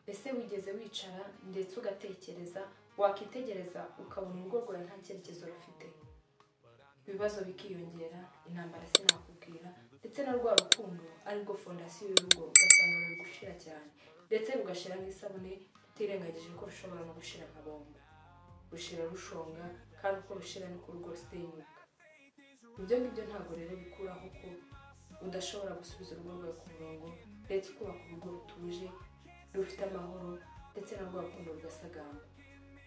Ese wigeze wicara ndetse ugatekereza, wakitegereza ukabona urugo rwawe nta cyerekezo rufite, ibibazo bikiyongera, intambara sinakubwira, ndetse na rwa rukundo arirwo fondasiyo y'urugo ugasanga ruri gushira cyane, ndetse rugashira nk'isabune, utirengagije ko rushobora no gushira nka bombo, rushira rushonga, kandi uko rushira niko urugo rusenyuka. Ibyo ngibyo ntabwo rero bikuraho ko udashobora gusubiza urugo rwawe ku murongo, ndetse ukubaka urugo rutuje, rufite amahoro, ndetse na rwa rukundo rugasagamba.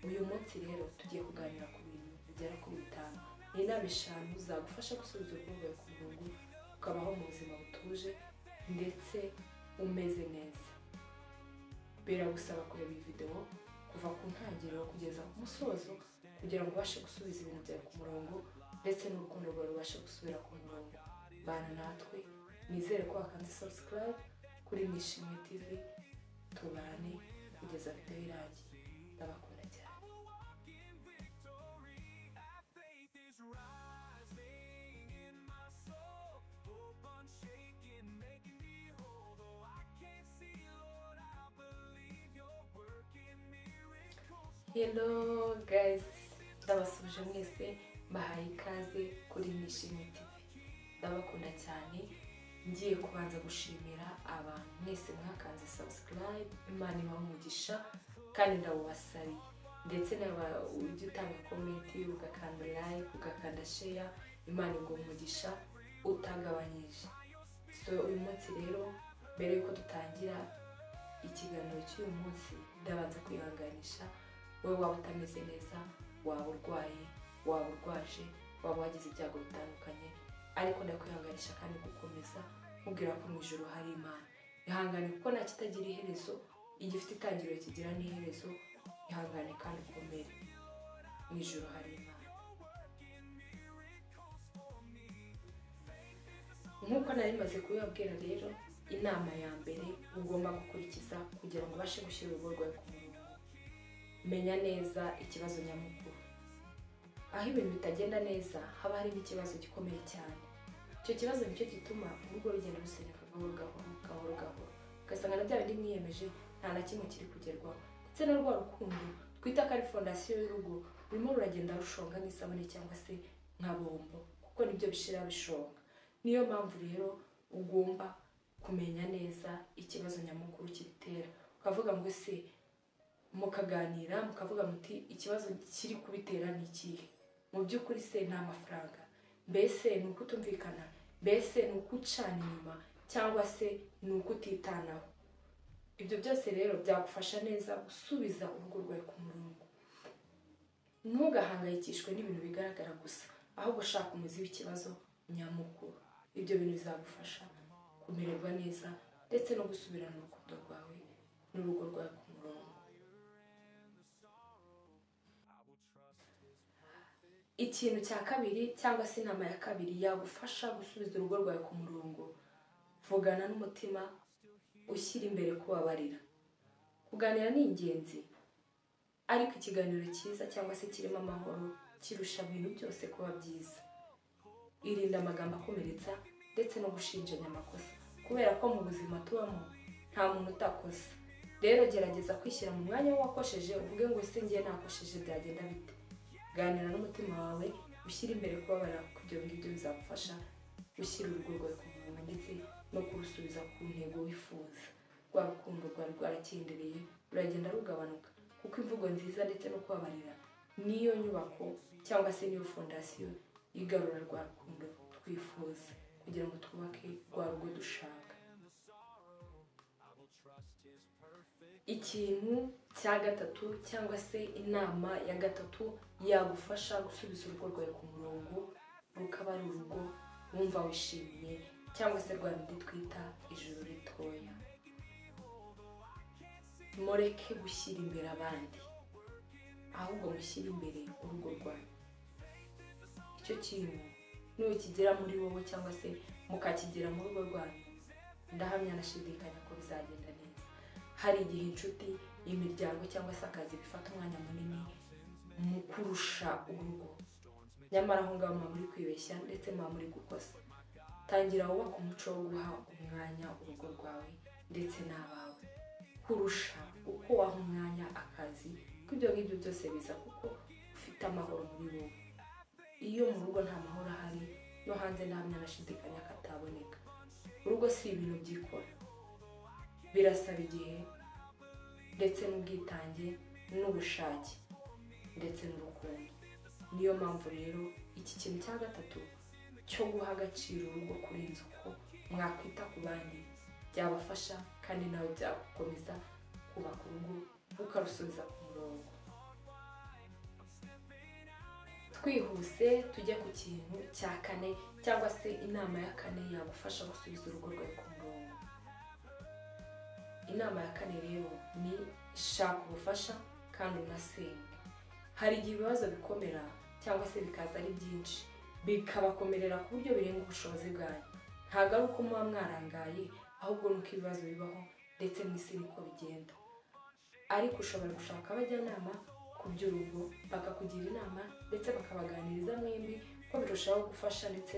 Uyu munsi rero tugiye kuganira ku bintu bigera kuri 5. Ni inama 5 zagufasha gusubiza urugo rwawe ku murongo, ukabaho mu buzima butuje ndetse umeze neza. Biragusaba kureba iyi video kuva ku ntangiriro kugeza ku musozo kugira ngo ubashe gusubiza ibintu byawe ku murongo, ndetse n'urukundo rwawe rubashe gusubira ku murongo. Bana natwe, nizere ko wakanze subscribe kuri Nishimwe TV, tubane kugeza video irangiye. Ndabakunda cyane. Hello guys, ndabasuje mwese, mbahaye ikaze kuri Nishimwe TV. Ndabakunda cyane. Ngiye kubanza gushimira abantu mwese mwakanze subscribe, Imana ibahe umugisha kandi ndawubasabiye. Ndetse n'aba ujya utanga comment, ugakanda like, ugakanda share, Imana iguhe umugisha utagabanyije. So uyu munsi rero mbere yuko dutangira ikiganiro cy'uyu munsi, ndabanza kwihanganisha wowe waba utameze neza, waba urwaye, waba urwaje, waba wagize ibyago bitandukanye, ariko ndakwihanganisha kandi gukomeza nkubwira ko mu ijuru hari Imana. Ihangane kuko nta kitagira iherezo, igifite itangiriro kigira n'iherezo. Ihangane kandi ukomere, mu ijuru hari Imana. Nk'uko nari maze kubibabwira rero, inama ya mbere ugomba gukurikiza kugira ngo ubashe gushyira urugo rwawe ku murongo, menya neza ikibazo nyamukuru. Aho ibintu bitagenda neza haba harimo ikibazo gikomeye cyane. Icyo kibazo nicyo gituma urugo rugenda rusenyuka gahoro gahoro gahoro gahoro, ugasanga na bya bindi mwiyemeje nta na kimwe kiri kugerwaho, ndetse na rwa rukundo twita ko ari fondasiyo y'urugo rurimo ruragenda rushonga nk'isabune cyangwa se nka bombo, kuko nibyo bishira bishonga. Niyo mpamvu rero ugomba kumenya neza ikibazo nyamukuru kibitera, ukavuga ngo se, mukaganira mukavuga muti ikibazo kiri kubitera ni ikihe? Mu by'ukuri se ni amafaranga? Mbese ni ukutumvikana? Mbese ni ukucana inyuma? Cyangwa se ni ukutitanaho? Ibyo byose rero byagufasha neza gusubiza urugo rwawe ku murongo. Ntugahangayikishwe n'ibintu bigaragara gusa, ahubwo shaka umuzi w'ikibazo nyamukuru. Ibyo bintu bizagufasha kumererwa neza ndetse no gusubirana urukundo rwawe n'urugo rwawe ku murongo. Ikintu cya kabiri cyangwa se inama ya kabiri yagufasha gusubiza urugo rwawe ku murongo, vugana n'umutima ushyira imbere kubabarira. Kuganira ni ingenzi, ariko ikiganiro cyiza cyangwa se kirimo amahoro kirusha ibintu byose kuba byiza. Irinda amagambo akomeretsa ndetse no gushinjanya amakosa, kubera ko mu buzima tubamo nta muntu utakosa. Rero gerageza kwishyira mu mwanya w'uwakosheje, uvuge ngo ese ngiye nakosheje byagenda bite? Ganira n'umutima wawe, ushyire imbere kubabarira, kuko ibyo ngibyo bizagufasha gushyira urugo rwawe ku murongo ndetse no kurusubiza ku ntego wifuza. Rwa rukundo rwari rwarakendereye ruragenda rugabanuka, kuko imvugo nziza ndetse no kubabarira niyo nyubako cyangwa se niyo fondasiyo igarura rwa rukundo twifuza kugira ngo twubake rwa rugo dushaka. Ikintu cya gatatu cyangwa se inama ya gatatu yagufasha gusubiza urugo rwawe ku murongo, rukaba ari urugo wumva wishimiye, cyangwa se rwa rundi twita ijuru ritoya. Mureke gushyira imbere abandi, ahubwo mushyire imbere urugo rwanyu. Icyo kintu nukigera muri wowe cyangwa se mukakigera mu rugo rwanyu, ndahamya nashidikanya ko bizagenda neza. Hari igihe inshuti, imiryango cyangwa se akazi bifata umwanya munini mu kurusha urugo, nyamara aho ngaho muba muri kwibeshya ndetse muba muri gukosa. Tangira wubake umuco wo guha umwanya urugo rwawe ndetse n'abawe kurusha uko waha umwanya akazi, kuko ibyo ngibyo byose biza kuko ufite amahoro muri wowe. Iyo mu rugo nta mahoro ahari, no hanze ntahamya nashidikanya ko ataboneka. Urugo si ibintu byikora, birasaba igihe ndetse n'ubwitange n'ubushake ndetse n'urukundo. Niyo mpamvu rero iki kintu cya gatatu cyo guha agaciro urugo kurenza uko mwakwita ku bandi byabafasha, kandi nawe byagukomeza kubaka urugo ukarusubiza ku murongo. Twihuse tujye ku kintu cya kane cyangwa se inama ya kane yagufasha gusubiza urugo rwawe ku murongo. Inama ya kane rero ni shaka ubufasha kandi unasenge. Hari igihe ibibazo bikomera cyangwa se bikaza ari byinshi, bikabakomerera ku buryo birenga ubushobozi bwanyu. Ntabwo ari uko muba mwarangaye, ahubwo nuko ibibazo bibaho ndetse n'isi niko bigenda. Ariko ushobora gushaka abajyanama ku by'urugo bakakugira inama ndetse bakabaganiriza mwembi, ko birushaho gufasha ndetse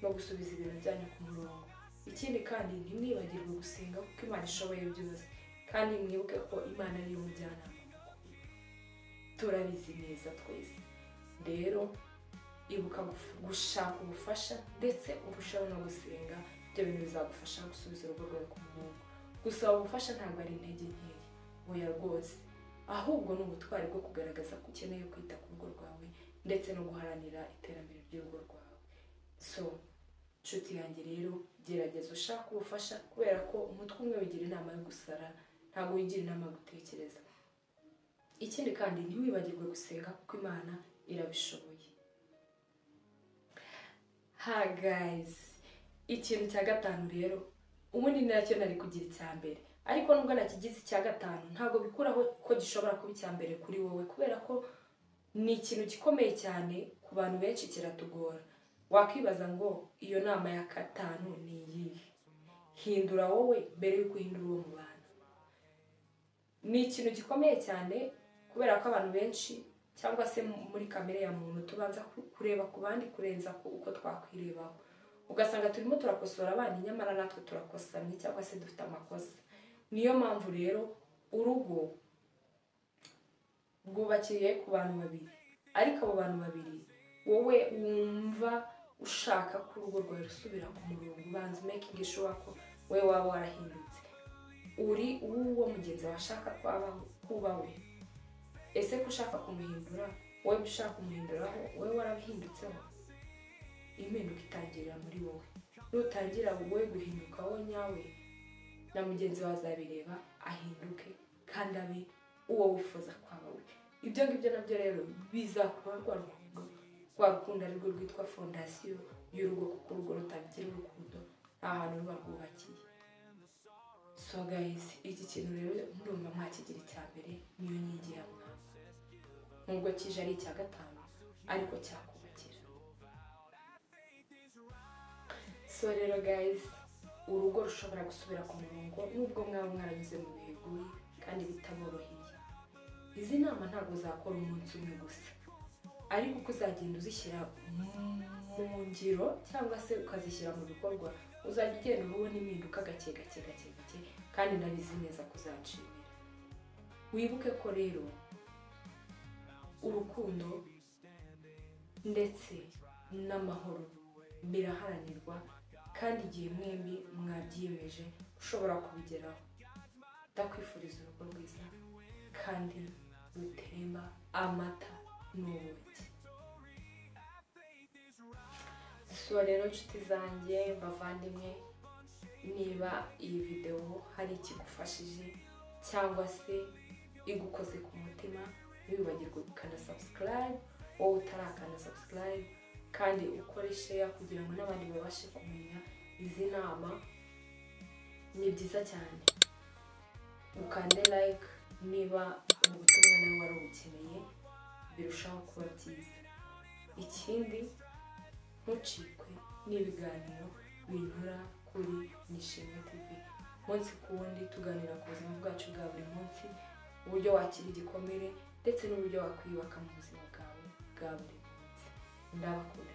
no gusubiza ibintu byanyu ku murongo. Ikindi kandi ntimwibagirwe gusenga kuko Imana ishoboye byose, kandi mwibuke ko Imana ariyo mujyanama mukuru. Turabizi neza twese. Rero ibuka gushaka ubufasha ndetse urushaho no gusenga, ibyo bintu bizagufasha gusubiza urugo rwawe ku murongo. Gusaba ubufasha ntabwo ari intege nkeya, oya rwose, ahubwo ni ubutwari bwo kugaragaza ko ukeneye kwita ku rugo rwawe ndetse no guharanira iterambere ry'urugo rwawe. So nshuti yanjye rero, gerageza ushake ubufasha, kubera ko umutwe umwe wigira inama yo gusara, ntabwo wigira inama yo gutekereza. Ikindi kandi ntiwibagirwe gusenga kuko Imana irabishoboye. Ha guys, ikintu cya gatanu rero ubundi nacyo nari kugira icya mbere, ariko nubwo nakigize icya gatanu ntabwo bikuraho ko gishobora kuba icya mbere kuri wowe, kubera ko ni ikintu gikomeye cyane ku bantu benshi, kiratugora. Wakwibaza ngo iyo nama ya gatanu ni iyihe? Hindura wowe mbere y'uko uhindura uwo mubana. Ni ikintu gikomeye cyane kubera ko abantu benshi cyangwa se muri kamere ya muntu tubanza kureba ku bandi kurenza uko twakwirebaho. Ugasanga turimo turakosora abandi nyamara natwe turakosamye cyangwa se dufite amakosa. Niyo mpamvu rero urugo rwubakiye ku bantu babiri, ariko abo bantu babiri wowe wumva ushaka ko urugo rwawe rusubira ku murongo, ubanza making sure ko wowe waba warahindutse, uri uwo mugenzi wawe ashaka kuba we. Ese ko ushaka kumuhindura, wowe ushaka kumuhinduraho, wowe warabihindutseho? Impinduka itangirira muri wowe. Nutangira wowe guhinduka wowe nyawe, na mugenzi wawe azabireba ahinduke kandi abe uwo wifuza kwaba we. Ibyo ngibyo nabyo rero bizakuba rwa rukundo, rwa rukundo arirwo rwitwa fondasiyo y'urugo, kuko urugo rutagira urukundo nta hantu ruba rwubakiye. So guys, iki kintu rero ndumva mwakigira icya mbere, niyo nkingi ya mwamba. Nubwo kije ari icya gatanu ariko cyakubakira. So rero guys, urugo rushobora gusubira ku murongo nubwo mwaba mwaranyuze mu bihe bigoye kandi bitaboroheye. Izi nama ntabwo zakora umunsi umwe gusa, ariko uko uzagenda uzishyira mu ngiro cyangwa se ukazishyira mu bikorwa, uzajya ugenda ubona impinduka gake gake gake gake, kandi ndabizi neza kuzanshimira. Wibuke ko rero urukundo ndetse n'amahoro biraharanirwa, kandi igihe mwembi mwabyiyemeje ushobora kubigeraho. Ndakwifuriza urugo rwiza kandi rutemba amata n'ubuki. So rero nshuti zanjye bavandimwe, niba iyi videwo hari ikigufashije cyangwa se igukoze ku mutima, ntiwibagirwe gukanda subscribe, wowe utarakanda subscribe, kandi ukore share kugira ngo n'abandi babashe kumenya izi nama. Ni byiza cyane ukande like niba ubutumwa nawe wari ubukeneye, birushaho kuba byiza. Ikindi, ntucikwe n'ibiganiro binyura kuri Nishimwe TV. Umunsi ku wundi tuganira ku buzima bwacu bwa buri munsi, uburyo wakira igikomere ndetse n'uburyo wakwiyubaka mu buzima bwawe bwa buri munsi. Ndabakunda.